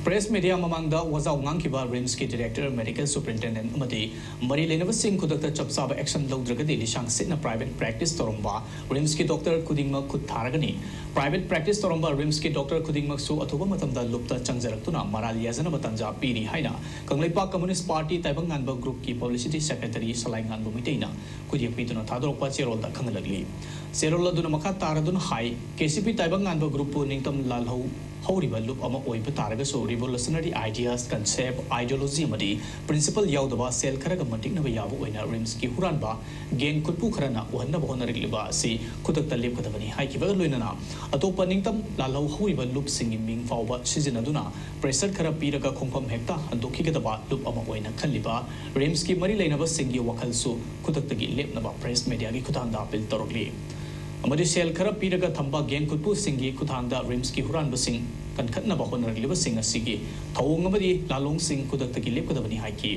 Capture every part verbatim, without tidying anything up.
Press media ꯃꯃꯥꯡꯗ ꯋꯥꯖꯥꯎ ꯉꯥꯡꯈꯤꯕ RIMSꯀꯤ director, medical superintendent ꯑꯃꯗꯤ ꯃꯔꯤ ꯂꯩꯅꯕꯁꯤꯡ ꯈꯨꯗꯛꯇ ꯆꯞ ꯆꯥꯕ action ꯂꯧꯗ꯭ꯔꯒꯗꯤ ꯂꯤꯁꯥꯡ ꯁꯤꯠꯅ private practice ꯇꯧꯔꯝꯕ RIMSꯀꯤ doctor ꯈꯨꯗꯤꯡꯃꯛ ꯈꯨꯠ ꯊꯥꯔꯒꯅꯤ꯫ Private practice ꯇꯧꯔꯝꯕ RIMSꯀꯤ doctor ꯈꯨꯗꯤꯡꯃꯛꯁꯨ ꯑꯊꯨꯕ ꯃꯇꯝꯗ ꯂꯨꯞꯇ ꯆꯪꯖꯔꯛꯇꯨꯅ ꯃꯔꯥꯜ ꯌꯥꯖꯅꯕ ꯇꯥꯟꯖꯥ ꯄꯤꯔꯤ ꯍꯥꯏꯅ ꯀꯪꯂꯩꯄꯥꯛ Communist Party ꯇꯥꯏꯕꯪ ꯉꯥꯟꯕ groupꯀꯤ publicity secretary ꯁꯂꯥꯏ ꯉꯥꯟꯕ ꯃꯩꯇꯩꯅ ꯈꯨꯠꯌꯦꯛ ꯄꯤꯗꯨꯅ ꯊꯥꯗꯣꯔꯛꯄ ꯆꯦꯔꯣꯜꯗ ꯈꯪꯍꯜꯂꯛꯂꯤ꯫ ꯆꯦꯔꯣꯜ ꯑꯗꯨꯅ ꯃꯈꯥ ꯇꯥꯔꯗꯨꯅ ꯍꯥꯏ, KCP ꯇꯥꯏꯕꯪ ꯉꯥꯟꯕ groupꯄꯨ ꯅꯤꯡꯇꯝ ꯂꯥꯜꯍꯧ ꯍꯧꯔꯤꯕ ꯂꯨꯞ ꯑꯃ ꯑꯣꯏꯕ ꯇꯥꯔꯒꯁꯨ revolutionary ideas, concept, ideology ꯑꯃꯗꯤ principle ꯌꯥꯎꯗꯕ ꯁꯦꯜ ꯈꯔꯒ ꯃꯟꯇꯤꯛꯅꯕ ꯌꯥꯕ ꯑꯣꯏꯅ RIMSꯀꯤ ꯍꯨꯔꯥꯟꯕ gang ꯈꯨꯠꯄꯨ ꯈꯔꯅ ꯎꯍꯟꯅꯕ ꯍꯣꯠꯅꯔꯛꯂꯤꯕ ꯑꯁꯤ ꯈꯨꯗꯛꯇ ꯂꯦꯞꯀꯗꯕꯅꯤ ꯍꯥꯏꯈꯤꯕꯒ ꯂꯣꯏꯅꯅ ꯑꯇꯣꯞꯄ ꯅꯤꯡꯇꯝ ꯂꯥꯜꯍꯧ ꯍꯧꯔꯤꯕ ꯂꯨꯞꯁꯤꯡꯒꯤ ꯃꯤꯡ ꯐꯥꯎꯕ ꯁꯤꯖꯤꯟꯅꯗꯨꯅ pressure ꯈꯔ ꯄꯤꯔꯒ ꯈꯣꯡꯐꯝ ꯍꯦꯛꯇ ꯍꯟꯗꯣꯛꯈꯤꯒꯗꯕ ꯂꯨꯞ ꯑꯃ ꯑꯣꯏꯅ ꯈꯜꯂꯤꯕ RIMSꯀꯤ ꯃꯔꯤ ꯂꯩꯅꯕꯁꯤꯡꯒꯤ ꯋꯥꯈꯜꯁꯨ ꯈꯨꯗꯛꯇꯒꯤ ꯂꯦꯞꯅꯕ press mediaꯒꯤ ꯈꯨꯠꯊꯥꯡꯗ appeal ꯇꯧꯔꯛꯂꯤ꯫ ꯑꯃꯗꯤ ꯁꯦꯜ ꯈꯔ ꯄꯤꯔꯒ ꯊꯝꯕ gang ꯈꯨꯠꯄꯨꯁꯤꯡꯒꯤ ꯈꯨꯠꯊꯥꯡꯗ RIMSꯀꯤ ꯍꯨꯔꯥꯟꯕꯁꯤꯡ ꯀꯟꯈꯠꯅꯕ ꯍꯣꯠꯅꯔꯛꯂꯤꯕꯁꯤꯡ ꯑꯁꯤꯒꯤ ꯊꯧꯑꯣꯡ ꯑꯃꯗꯤ ꯂꯥꯜꯂꯣꯡꯁꯤꯡ ꯈꯨꯗꯛꯇꯒꯤ ꯂꯦꯞꯀꯗꯕꯅꯤ ꯍꯥꯏꯈꯤ꯫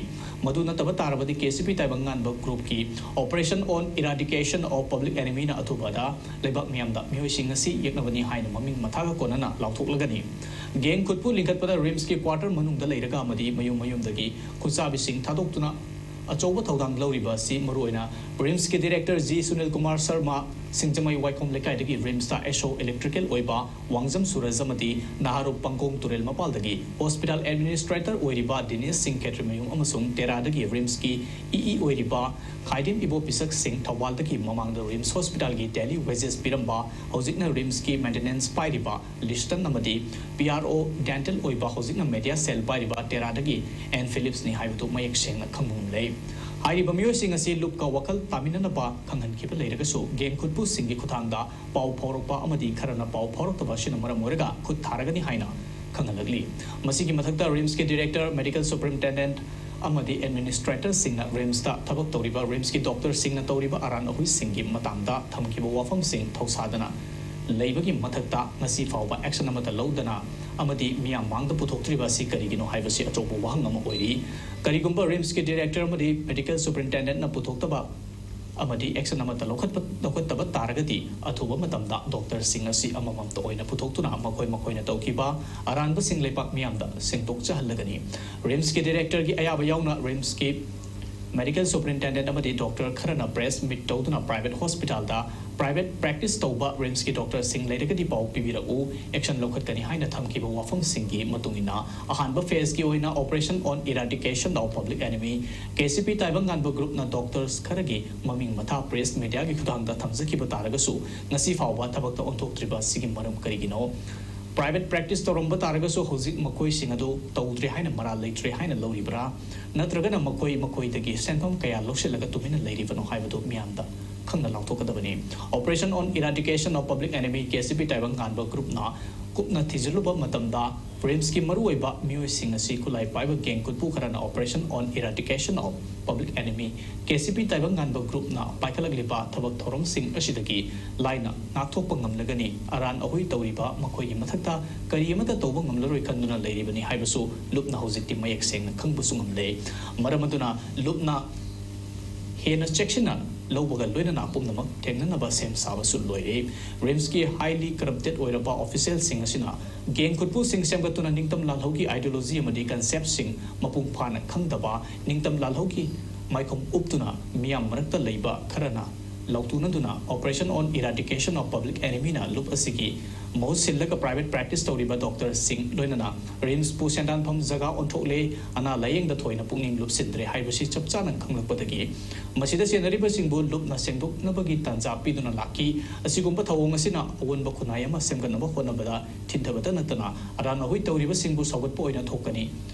ꯃꯗꯨ ꯅꯠꯇꯕ ꯇꯥꯔꯕꯗꯤ KCP ꯇꯥꯏꯕꯪ ꯉꯥꯟꯕ groupꯀꯤ Operation on Eradication of Public Enemyꯅ ꯑꯊꯨꯕꯗ ꯂꯩꯕꯥꯛ ꯃꯤꯌꯥꯝꯗ ꯃꯤꯑꯣꯏꯁꯤꯡ ꯑꯁꯤ ꯌꯦꯛꯅꯕꯅꯤ ꯍꯥꯏꯅ ꯃꯃꯤꯡ ꯃꯊꯥꯒ ꯀꯣꯟꯅꯅ ꯂꯥꯎꯊꯣꯛꯂꯒꯅꯤ꯫ Gang ꯈꯨꯠꯄꯨ ꯂꯤꯡꯈꯠꯄꯗ RIMSꯀꯤ quarter ꯃꯅꯨꯡꯗ ꯂꯩꯔꯒ ꯑꯃꯗꯤ ꯃꯌꯨꯝ ꯃꯌꯨꯝꯗꯒꯤ ꯈꯨꯠꯁꯥꯕꯤꯁꯤꯡ ꯊꯥꯗꯣꯛꯇꯨꯅ ꯑꯆꯧꯕ ꯊꯧꯗꯥꯡ ꯂꯧꯔꯤꯕ ꯑꯁꯤ ꯃꯔꯨꯑꯣꯏꯅ RIMSꯀꯤ director G ꯁꯨꯅꯤꯜ ꯀꯨꯃꯥꯔ ꯁꯔꯃ, ꯁꯤꯡꯖꯃꯩ ꯋꯥꯏꯈꯣꯝ ꯂꯩꯀꯥꯏꯗꯒꯤ RIMSꯇ SO electrical ꯑꯣꯏꯕ ꯋꯥꯡꯖꯝ ꯁꯨꯔꯖ ꯑꯃꯗꯤ ꯅꯍꯥꯔꯨꯞ ꯄꯪꯒꯣꯡ ꯇꯨꯔꯦꯜ ꯃꯄꯥꯜꯗꯒꯤ hospital administrator ꯑꯣꯏꯔꯤꯕ ꯗꯤꯅꯦꯁ ꯁꯤꯡ ꯈꯦꯇ꯭ꯔꯤꯃꯌꯨꯝ ꯑꯃꯁꯨꯡ ꯇꯦꯔꯥꯗꯒꯤ RIMSꯀꯤ EE ꯑꯣꯏꯔꯤꯕ ꯈꯥꯏꯗꯤꯝ ꯏꯕꯣ ꯄꯤꯁꯛ ꯁꯤꯡ, ꯊꯧꯕꯥꯜꯗꯒꯤ ꯃꯃꯥꯡꯗ RIMS hospitalꯒꯤ daily wages ꯄꯤꯔꯝꯕ, ꯍꯧꯖꯤꯛꯅ RIMSꯀꯤ maintenance ꯄꯥꯏꯔꯤꯕ ꯂꯤꯁꯇꯟ ꯑꯃꯗꯤ PRO dental ꯑꯣꯏꯕ, ꯍꯧꯖꯤꯛꯅ media cell ꯄꯥꯏꯔꯤꯕ ꯇꯦꯔꯥꯗꯒꯤ ꯑꯦꯟ ꯐꯤꯂꯤꯞꯁꯅꯤ ꯍꯥꯏꯕꯗꯨ ꯃꯌꯦꯛ ꯁꯦꯡꯅ ꯈꯪꯕ ꯉꯝꯂꯦ꯫ ꯍꯥꯏꯔꯤꯕ ꯃꯤꯑꯣꯏꯁꯤꯡ ꯑꯁꯤ ꯂꯨꯞꯀ ꯋꯥꯈꯜ ꯇꯥꯃꯤꯟꯅꯅꯕ ꯈꯪꯍꯟꯈꯤꯕ ꯂꯩꯔꯒꯁꯨ gang ꯈꯨꯠꯄꯨꯁꯤꯡꯒꯤ ꯈꯨꯠꯊꯥꯡꯗ ꯄꯥꯎ ꯐꯥꯎꯔꯛꯄ ꯑꯃꯗꯤ ꯈꯔꯅ ꯄꯥꯎ ꯐꯥꯎꯔꯛꯇꯕ ꯑꯁꯤꯅ ꯃꯔꯝ ꯑꯣꯏꯔꯒ ꯈꯨꯠ ꯊꯥꯔꯒꯅꯤ ꯍꯥꯏꯅ ꯈꯪꯍꯜꯂꯛꯂꯤ꯫ ꯃꯁꯤꯒꯤ ꯃꯊꯛꯇ RIMSꯀꯤ director, medical superintendent ꯑꯃꯗꯤ administratorꯁꯤꯡꯅ RIMSꯇ ꯊꯕꯛ ꯇꯧꯔꯤꯕ RIMSꯀꯤ doctorꯁꯤꯡꯅ ꯇꯧꯔꯤꯕ ꯑꯔꯥꯟ ꯑꯍꯨꯏꯁꯤꯡꯒꯤ ꯃꯇꯥꯡꯗ ꯊꯝꯈꯤꯕ ꯋꯥꯐꯝꯁꯤꯡ ꯊꯧꯁꯥꯗꯅ ꯂꯩꯕꯒꯤ ꯃꯊꯛꯇ ꯉꯁꯤ ꯐꯥꯎꯕ action ꯑꯃꯠꯇ ꯂꯧꯗꯅ ꯑꯃꯗꯤ ꯃꯤꯌꯥꯝ ꯃꯥꯡꯗ ꯄꯨꯊꯣꯛꯇ꯭ꯔꯤꯕ ꯑꯁꯤ ꯀꯔꯤꯒꯤꯅꯣ ꯍꯥꯏꯕꯁꯤ ꯑꯆꯧꯕ ꯋꯥꯍꯪ ꯑꯃ ꯑꯣꯏꯔꯤ꯫ ꯀꯔꯤꯒꯨꯝꯕ RIMSꯀꯤ director ꯑꯃꯗꯤ medical superintendentꯅ ꯄꯨꯊꯣꯛꯇꯕ ꯑꯃꯗꯤ action ꯑꯃꯠꯇ ꯂꯧꯈꯠꯄ-, ꯂꯧꯈꯠꯇꯕ ꯇꯥꯔꯒꯗꯤ, ꯑꯊꯨꯕ ꯃꯇꯝꯗ doctor ꯁꯤꯡ ꯑꯁꯤ ꯑꯃꯃꯝꯇ ꯑꯣꯏꯅ ꯄꯨꯊꯣꯛꯇꯨꯅ ꯃꯈꯣꯏ ꯃꯈꯣꯏꯅ ꯇꯧꯈꯤꯕ ꯑꯔꯥꯟꯕꯁꯤꯡ ꯂꯩꯕꯥꯛ ꯃꯤꯌꯥꯝꯗ ꯁꯦꯡꯗꯣꯛꯆꯍꯜꯂꯒꯅꯤ꯫ RIMS ꯀꯤ director ꯒꯤ ꯑꯌꯥꯕ ꯌꯥꯎꯅ RIMS ꯀꯤ medical superintendent ꯑꯃꯗꯤ doctor ꯈꯔꯅ press meet ꯇꯧꯗꯨꯅ private hospital ꯗ private practice ꯇꯧꯕ RIMS ꯀꯤ doctor ꯁꯤꯡ ꯂꯩꯔꯒꯗꯤ ꯄꯥꯎ ꯄꯤꯕꯤꯔꯛꯎ, action ꯂꯧꯈꯠꯀꯅꯤ ꯍꯥꯏꯅ ꯊꯝꯈꯤꯕ ꯋꯥꯐꯝꯁꯤꯡꯒꯤ ꯃꯇꯨꯡ ꯏꯟꯅ, ꯑꯍꯥꯟꯕ phase ꯀꯤ ꯑꯣꯏꯅ Operation on Eradication of Public Enemy, KCP ꯇꯥꯏꯕꯪ ꯉꯥꯟꯕ group ꯅ doctors ꯈꯔꯒꯤ ꯃꯃꯤꯡ ꯃꯊꯥ press media ꯒꯤ ꯈꯨꯠꯊꯥꯡꯗ ꯊꯝꯖꯈꯤꯕ ꯇꯥꯔꯒꯁꯨ, ꯉꯁꯤ ꯐꯥꯎꯕ ꯊꯕꯛꯇ ꯑꯣꯟꯊꯣꯛꯇ꯭ꯔꯤꯕ ꯑꯁꯤꯒꯤ ꯃꯔꯝ ꯀꯔꯤꯒꯤꯅꯣ? Private practice ꯇꯧꯔꯝꯕ ꯇꯥꯔꯒꯁꯨ, ꯍꯧꯖꯤꯛ ꯃꯈꯣꯏꯁꯤꯡ ꯑꯗꯨ ꯇꯧꯗ꯭ꯔꯦ ꯍꯥꯏꯅ ꯃꯔꯥꯜ ꯂꯩꯇ꯭ꯔꯦ ꯍꯥꯏꯅ ꯂꯧꯔꯤꯕ꯭ꯔꯥ? ꯅꯠꯇ꯭ꯔꯒꯅ ꯃꯈꯣꯏ ꯃꯈꯣꯏꯗꯒꯤ ꯁꯦꯟꯐꯝ ꯀꯌꯥ ꯂꯧꯁꯤꯜꯂꯒ ꯇꯨꯃꯤꯟꯅ ꯂꯩꯔꯤꯕꯅꯣ ꯍꯥꯏꯕꯗꯨ ꯃꯤꯌꯥꯝꯗ ꯈꯪꯅ ꯂꯥꯎꯊꯣꯛꯀꯗꯕꯅꯤ꯫ Operation on Eradication of Public Enemy, KCP ꯇꯥꯏꯕꯪ ꯉꯥꯟꯕ group ꯅ ꯀꯨꯞꯅ ꯊꯤꯖꯤꯜꯂꯨꯕ ꯃꯇꯝꯗ, RIMS ꯀꯤ ꯃꯔꯨꯑꯣꯏꯕ ꯃꯤꯑꯣꯏꯁꯤꯡ ꯑꯁꯤ ꯈꯨꯠꯂꯥꯏ ꯄꯥꯏꯕ gang ꯈꯨꯠꯄꯨ ꯈꯔꯅ Operation on Eradication of Public Enemy, KCP ꯇꯥꯏꯕꯪ ꯉꯥꯟꯕ group ꯅ ꯄꯥꯏꯈꯠꯂꯛꯂꯤꯕ ꯊꯕꯛ ꯊꯧꯔꯝꯁꯤꯡ ꯑꯁꯤꯗꯒꯤ ꯂꯥꯏꯅ ꯉꯥꯛꯊꯣꯛꯄ ꯉꯝꯂꯒꯅꯤ꯫ ꯑꯔꯥꯟ ꯑꯍꯣꯏ ꯇꯧꯔꯤꯕ ꯃꯈꯣꯏꯒꯤ ꯃꯊꯛꯇ ꯀꯔꯤ ꯑꯃꯠꯇ ꯇꯧꯕ ꯉꯝꯂꯔꯣꯏ ꯈꯟꯗꯨꯅ ꯂꯩꯔꯤꯕꯅꯤ ꯍꯥꯏꯕꯁꯨ ꯂꯨꯞꯅ ꯍꯧꯖꯤꯛꯇꯤ ꯃꯌꯦꯛ ꯁꯦꯡꯅ ꯈꯪꯕꯁꯨ ꯉꯝꯂꯦ꯫ ꯃꯔꯝ ꯑꯗꯨꯅ ꯂꯨꯞꯅ ꯍꯦꯟꯅ ꯆꯦꯛꯁꯤꯟꯅ ꯂꯧꯕꯒ ꯂꯣꯏꯅꯅ ꯄꯨꯝꯅꯃꯛ ꯊꯦꯡꯅꯅꯕ ꯁꯦꯝ ꯁꯥꯕꯁꯨ ꯂꯣꯏꯔꯦ꯫ RIMS ꯀꯤ highly corrupted ꯑꯣꯏꯔꯕ official ꯁꯤꯡ ꯑꯁꯤꯅ gang ꯈꯨꯠꯄꯨꯁꯤꯡ ꯁꯦꯝꯒꯠꯇꯨꯅ ꯅꯤꯡꯇꯝ ꯂꯥꯜꯍꯧꯒꯤ ideology ꯑꯃꯗꯤ concept ꯁꯤꯡ ꯃꯄꯨꯡ ꯐꯥꯅ ꯈꯪꯗꯕ, ꯅꯤꯡꯇꯝ ꯂꯥꯜꯍꯧꯒꯤ ꯃꯥꯏꯈꯨꯝ ꯎꯞꯇꯨꯅ ꯃꯤꯌꯥꯝ ꯃꯔꯛꯇ ꯂꯩꯕ ꯈꯔꯅ ꯂꯥꯎꯊꯣꯛꯅꯗꯨꯅ Operation on Eradication of Public Enemy ꯅ ꯂꯨꯞ ꯑꯁꯤꯒꯤ ꯃꯍꯨꯠ ꯁꯤꯜꯂꯒ private practice ꯇꯧꯔꯤꯕ doctor ꯁꯤꯡ, ꯂꯣꯏꯅꯅ RIMS ꯄꯨ ꯁꯦꯟꯗꯥꯟꯐꯝ ꯖꯒꯥ ꯑꯣꯟꯊꯣꯛꯂꯦ, ꯑꯅꯥ ꯂꯥꯌꯦꯡꯗ ꯊꯣꯏꯅ ꯄꯨꯛꯅꯤꯡ ꯂꯨꯞꯁꯤꯟꯗ꯭ꯔꯦ ꯍꯥꯏꯕꯁꯤ ꯆꯞ ꯆꯥꯅ ꯈꯪꯂꯛꯄꯗꯒꯤ, ꯃꯁꯤꯗ ꯆꯦꯟꯅꯔꯤꯕꯁꯤꯡꯕꯨ ꯂꯨꯞꯅ ꯁꯦꯡꯗꯣꯛꯅꯕꯒꯤ ꯇꯥꯟꯖꯥ ꯄꯤꯗꯨꯅ ꯂꯥꯛꯈꯤ꯫ ꯑꯁꯤꯒꯨꯝꯕ ꯊꯧꯑꯣꯡ ꯑꯁꯤꯅ ꯑꯑꯣꯟꯕ ꯈꯨꯟꯅꯥꯏ ꯑꯃ ꯁꯦꯝꯒꯠꯅꯕ ꯍꯣꯠꯅꯕꯗ ꯊꯤꯟꯊꯕꯇ ꯅꯠꯇꯅ, ꯑꯔꯥꯟ ꯑꯍꯣꯏ ꯇꯧꯔꯤꯕꯁꯤꯡꯕꯨ ꯁꯧꯒꯠꯄ ꯑꯣꯏꯅ ꯊꯣꯛꯀꯅꯤ꯫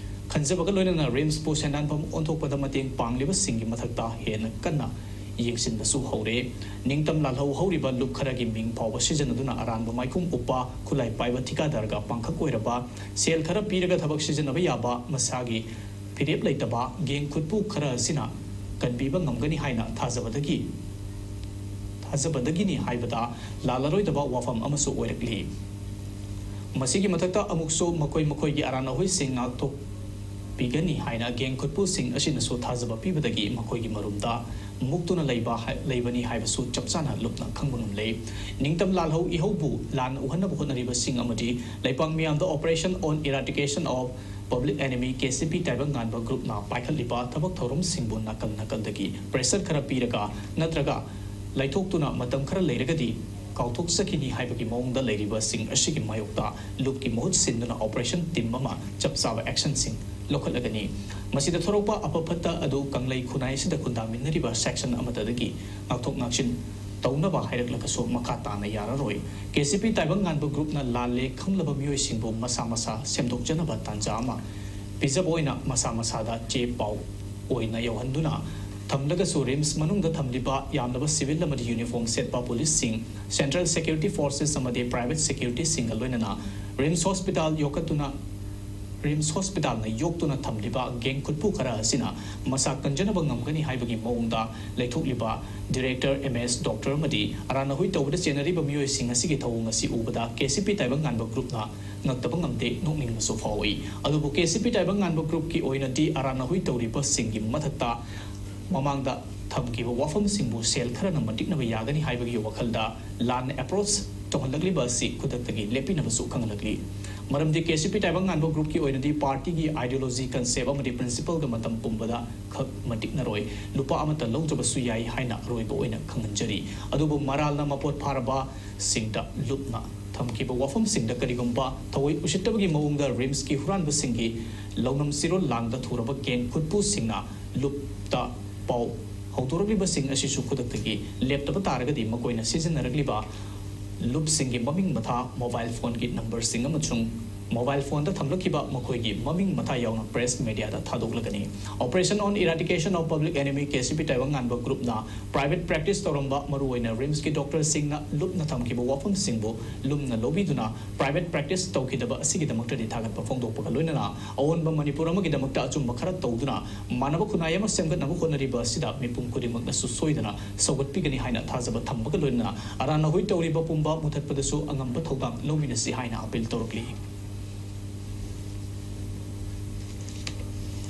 ꯈꯟꯖꯕꯒ ꯂꯣꯏꯅꯅ RIMS ꯄꯨ ꯁꯦꯟꯗꯥꯟꯐꯝ ꯑꯣꯟꯊꯣꯛꯄꯗ ꯃꯇꯦꯡ ꯄꯥꯡꯂꯤꯕꯁꯤꯡꯒꯤ ꯃꯊꯛꯇ ꯍꯦꯟꯅ ꯀꯟꯅ ꯌꯦꯡꯁꯤꯟꯕꯁꯨ ꯍꯧꯔꯦ꯫ ꯅꯤꯡꯇꯝ ꯂꯥꯜꯍꯧ ꯍꯧꯔꯤꯕ ꯂꯨꯞ ꯈꯔꯒꯤ ꯃꯤꯡ ꯐꯥꯎꯕ ꯁꯤꯖꯤꯟꯅꯗꯨꯅ ꯑꯔꯥꯟꯕ ꯃꯥꯏꯈꯨꯝ ꯎꯞꯄ, ꯈꯨꯠꯂꯥꯏ ꯄꯥꯏꯕ ꯊꯤꯀꯥꯗꯔꯒ ꯄꯥꯡꯈꯛ ꯑꯣꯏꯔꯕ, ꯁꯦꯜ ꯈꯔ ꯄꯤꯔꯒ ꯊꯕꯛ ꯁꯤꯖꯤꯟꯅꯕ ꯌꯥꯕ, ꯃꯁꯥꯒꯤ ꯐꯤꯔꯦꯞ ꯂꯩꯇꯕ gang ꯈꯨꯠꯄꯨ ꯈꯔ ꯑꯁꯤꯅ ꯀꯟꯕꯤꯕ ꯉꯝꯒꯅꯤ ꯍꯥꯏꯅ ꯊꯥꯖꯕꯗꯒꯤ, ꯊꯥꯖꯕꯗꯒꯤꯅꯤ ꯍꯥꯏꯕꯗ ꯂꯥꯜꯂꯔꯣꯏꯗꯕ ꯋꯥꯐꯝ ꯑꯃꯁꯨ ꯑꯣꯏꯔꯛꯂꯤ꯫ ꯃꯁꯤꯒꯤ ꯃꯊꯛꯇ ꯑꯃꯨꯛꯁꯨ ꯃꯈꯣꯏ ꯃꯈꯣꯏꯒꯤ ꯑꯔꯥꯟ ꯑꯍꯣꯏꯁꯤꯡ ꯉꯥꯛꯊꯣꯛ-, ꯄꯤꯒꯅꯤ ꯍꯥꯏꯅ ꯒꯦꯡ ꯈꯨꯠꯄꯨꯁꯤꯡ ꯑꯁꯤꯅꯁꯨ ꯊꯥꯖꯕ ꯄꯤꯕꯗꯒꯤ ꯃꯈꯣꯏꯒꯤ ꯃꯔꯨꯝꯗ ꯃꯨꯛꯇꯨꯅ ꯂꯩꯕ ꯍꯥꯏ-, ꯂꯩꯕꯅꯤ ꯍꯥꯏꯕꯁꯨ ꯆꯞ ꯆꯥꯅ ꯂꯨꯞꯅ ꯈꯪꯕ ꯉꯝꯂꯦ꯫ ꯅꯤꯡꯇꯝ ꯂꯥꯜꯍꯧ ꯏꯍꯧꯕꯨ ꯂꯥꯟ ꯎꯍꯟꯅꯕ ꯍꯣꯠꯅꯔꯤꯕꯁꯤꯡ ꯑꯃꯗꯤ ꯂꯩꯄꯥꯛ ꯃꯤꯌꯥꯝꯗ Operation on Eradication of Public Enemy, KCP ꯇꯥꯏꯕꯪ ꯉꯥꯟꯕ group ꯅ ꯄꯥꯏꯈꯠꯂꯤꯕ ꯊꯕꯛ ꯊꯧꯔꯝꯁꯤꯡꯕꯨ ꯅꯥꯀꯜ ꯅꯥꯀꯜꯗꯒꯤ pressure ꯈꯔ ꯄꯤꯔꯒ ꯅꯠꯇ꯭ꯔꯒ ꯂꯩꯊꯣꯛꯇꯨꯅ ꯃꯇꯝ ꯈꯔ ꯂꯩꯔꯒꯗꯤ ꯀꯥꯎꯊꯣꯛꯆꯈꯤꯅꯤ ꯍꯥꯏꯕꯒꯤ ꯃꯑꯣꯡꯗ ꯂꯩꯔꯤꯕꯁꯤꯡ ꯑꯁꯤꯒꯤ ꯃꯥꯌꯣꯛꯇ ꯂꯨꯞꯀꯤ ꯃꯍꯨꯠ ꯁꯤꯟꯗꯨꯅ operation team ꯑꯃ ꯆꯞ ꯆꯥꯕ action ꯁꯤꯡ ꯂꯧꯈꯠꯂꯒꯅꯤ꯫ ꯃꯁꯤꯗ ꯊꯣꯔꯛꯄ ꯑꯐ ꯐꯠꯇ ꯑꯗꯨ ꯀꯪꯂꯩ ꯈꯨꯟꯅꯥꯏ ꯑꯁꯤꯗ ꯈꯨꯟꯗꯥꯃꯤꯟꯅꯔꯤꯕ section ꯑꯃꯠꯇꯗꯒꯤ ꯉꯥꯛꯊꯣꯛ ꯉꯥꯛꯁꯤꯟ ꯇꯧꯅꯕ ꯍꯥꯏꯔꯛꯂꯒꯁꯨ ꯃꯈꯥ ꯇꯥꯅ ꯌꯥꯔꯔꯣꯏ꯫ KCP ꯇꯥꯏꯕꯪ ꯉꯥꯟꯕ group ꯅ ꯂꯥꯜꯂꯦ ꯈꯪꯂꯕ ꯃꯤꯑꯣꯏꯁꯤꯡꯕꯨ ꯃꯁꯥ ꯃꯁꯥ ꯁꯦꯝꯗꯣꯛꯆꯅꯕ ꯇꯥꯟꯖꯥ ꯑꯃ ꯄꯤꯖꯕ ꯑꯣꯏꯅ ꯃꯁꯥ ꯃꯁꯥꯗ ꯆꯦ ꯄꯥꯎ ꯑꯣꯏꯅ ꯌꯧꯍꯟꯗꯨꯅ ꯊꯝꯂꯒꯁꯨ RIMS ꯃꯅꯨꯡꯗ ꯊꯝꯂꯤꯕ ꯌꯥꯝꯂꯕ civil ꯑꯃꯗꯤ uniform ꯁꯦꯠꯄ police ꯁꯤꯡ, central security forces ꯑꯃꯗꯤ private security ꯁꯤꯡꯒ ꯂꯣꯏꯅꯅ RIMS hospital ꯌꯣꯛꯈꯠꯇꯨꯅ, RIMS hospital ꯅ ꯌꯣꯛꯇꯨꯅ ꯊꯝꯂꯤꯕ ꯒꯦꯡ ꯈꯨꯠꯄꯨ ꯈꯔ ꯑꯁꯤꯅ ꯃꯁꯥ ꯀꯟꯖꯅꯕ ꯉꯝꯒꯅꯤ ꯍꯥꯏꯕꯒꯤ ꯃꯑꯣꯡꯗ ꯂꯩꯊꯣꯛꯂꯤꯕ director, MS, doctor ꯑꯃꯗꯤ ꯑꯔꯥꯟ ꯑꯍꯨꯏ ꯇꯧꯕꯗ ꯆꯦꯟꯅꯔꯤꯕ ꯃꯤꯑꯣꯏꯁꯤꯡ ꯑꯁꯤꯒꯤ ꯊꯧꯑꯣꯡ ꯑꯁꯤ ꯎꯕꯗ KCP ꯇꯥꯏꯕꯪ ꯉꯥꯟꯕ group ꯅ ꯉꯛꯇꯕ ꯉꯝꯗꯦ, ꯅꯣꯛꯅꯤꯡꯕꯁꯨ ꯐꯥꯎꯏ꯫ ꯑꯗꯨꯕꯨ KCP ꯇꯥꯏꯕꯪ ꯉꯥꯟꯕ group ꯀꯤ ꯑꯣꯏꯅꯗꯤ ꯑꯔꯥꯟ ꯑꯍꯨꯏ ꯇꯧꯔꯤꯕꯁꯤꯡꯒꯤ ꯃꯊꯛꯇ ꯃꯃꯥꯡꯗ ꯊꯝꯈꯤꯕ ꯋꯥꯐꯝꯁꯤꯡꯕꯨ ꯁꯦꯜ ꯈꯔꯅ ꯃꯟꯇꯤꯛꯅꯕ ꯌꯥꯒꯅꯤ ꯍꯥꯏꯕꯒꯤ ꯋꯥꯈꯜꯗ ꯂꯥꯟꯅ approach ꯇꯧꯍꯜꯂꯛꯂꯤꯕ ꯑꯁꯤ ꯈꯨꯗꯛꯇꯒꯤ ꯂꯦꯞꯄꯤꯅꯕꯁꯨ ꯈꯪꯍꯜꯂꯛꯂꯤ꯫ ꯃꯔꯝꯗꯤ KCP ꯇꯥꯏꯕꯪ ꯉꯥꯟꯕ group ꯀꯤ ꯑꯣꯏꯅꯗꯤ party ꯒꯤ ideology, concept ꯑꯃꯗꯤ principle ꯒ ꯃꯇꯝ ꯄꯨꯝꯕꯗ ꯈꯛ ꯃꯟꯇꯤꯛꯅꯔꯣꯏ꯫ ꯂꯨꯄꯥ ꯑꯃꯠꯇ ꯂꯧꯗ꯭ꯔꯕꯁꯨ ꯌꯥꯏ ꯍꯥꯏꯅ ꯑꯔꯣꯏꯕ ꯑꯣꯏꯅ ꯈꯪꯍꯟꯖꯔꯤ꯫ ꯑꯗꯨꯕꯨ ꯃꯔꯥꯜꯅ ꯃꯄꯣꯠ ꯐꯥꯔꯕ ꯁꯤꯡꯗ ꯂꯨꯞꯅ ꯊꯝꯈꯤꯕ ꯋꯥꯐꯝꯁꯤꯡꯗ ꯀꯔꯤꯒꯨꯝꯕ ꯊꯑꯣꯏ ꯎꯁꯤꯠꯇꯕꯒꯤ ꯃꯑꯣꯡꯗ RIMS ꯀꯤ ꯍꯨꯔꯥꯟꯕꯁꯤꯡꯒꯤ ꯂꯧꯅꯝ ꯆꯤꯔꯣꯜ ꯂꯥꯡꯗ ꯊꯨꯔꯕ ꯒꯦꯡ ꯈꯨꯠꯄꯨꯁꯤꯡꯅ ꯂꯨꯞꯇ ꯄꯥꯎ ꯍꯧꯗꯣꯔꯛꯂꯤꯕꯁꯤꯡ ꯑꯁꯤꯁꯨ ꯈꯨꯗꯛꯇꯒꯤ ꯂꯦꯞꯇꯕ ꯇꯥꯔꯒꯗꯤ ꯃꯈꯣꯏꯅ ꯁꯤꯖꯤꯟꯅꯔꯛꯂꯤꯕ ꯂꯨꯞꯁꯤꯡꯒꯤ ꯃꯃꯤꯡ ꯃꯊꯥ, mobile phone ꯒꯤ number ꯁꯤꯡ ꯑꯃꯁꯨꯡ mobile phone ꯗ ꯊꯝꯂꯛꯈꯤꯕ ꯃꯈꯣꯏꯒꯤ ꯃꯃꯤꯡ ꯃꯊꯥ ꯌꯥꯎꯅ press media the ꯊꯥꯗꯣꯛꯂꯒꯅꯤ꯫ Operation on Eradication of Public Enemy, KCP ꯇꯥꯏꯕꯪ ꯉꯥꯟꯕ group ꯅ private practice ꯇꯧꯔꯝꯕ ꯃꯔꯨꯑꯣꯏꯅ RIMS ꯀꯤ doctor ꯁꯤꯡꯅ ꯂꯨꯞꯅ ꯊꯝꯈꯤꯕ ꯋꯥꯐꯝꯁꯤꯡꯕꯨ ꯂꯨꯝꯅ ꯂꯧꯕꯤꯗꯨꯅ private practice ꯇꯧꯈꯤꯗꯕ ꯑꯁꯤꯒꯤꯗꯃꯛꯇꯗꯤ ꯊꯥꯒꯠꯄ ꯐꯣꯡꯗꯣꯛꯄꯒ ꯂꯣꯏꯅꯅ ꯑꯑꯣꯟꯕ ꯃꯅꯤꯄꯨꯔ ꯑꯃꯒꯤꯗꯃꯛꯇ ꯑꯆꯨꯝꯕ ꯈꯔ ꯇꯧꯗꯨꯅ ꯃꯥꯟꯅꯕ ꯈꯨꯟꯅꯥꯏ ꯑꯃ ꯁꯦꯝꯒꯠꯅꯕ ꯍꯣꯠꯅꯔꯤꯕ ꯑꯁꯤꯗ ꯃꯤꯄꯨꯝ ꯈꯨꯗꯤꯡꯃꯛꯅꯁꯨ ꯁꯣꯏꯗꯅ ꯁꯧꯒꯠꯄꯤꯒꯅꯤ ꯍꯥꯏꯅ ꯊꯥꯖꯕ ꯊꯝꯕꯒ ꯂꯣꯏꯅꯅ ꯑꯔꯥꯟ ꯑꯍꯣꯏ ꯇꯧꯔꯤꯕ ꯄꯨꯝꯕ ꯃꯨꯊꯠꯄꯗꯁꯨ ꯑꯉꯝꯕ ꯊꯧꯗꯥꯡ ꯂꯧꯃꯤꯟꯅꯁꯤ ꯍꯥꯏꯅ appeal ꯇꯧꯔꯛꯂꯤ꯫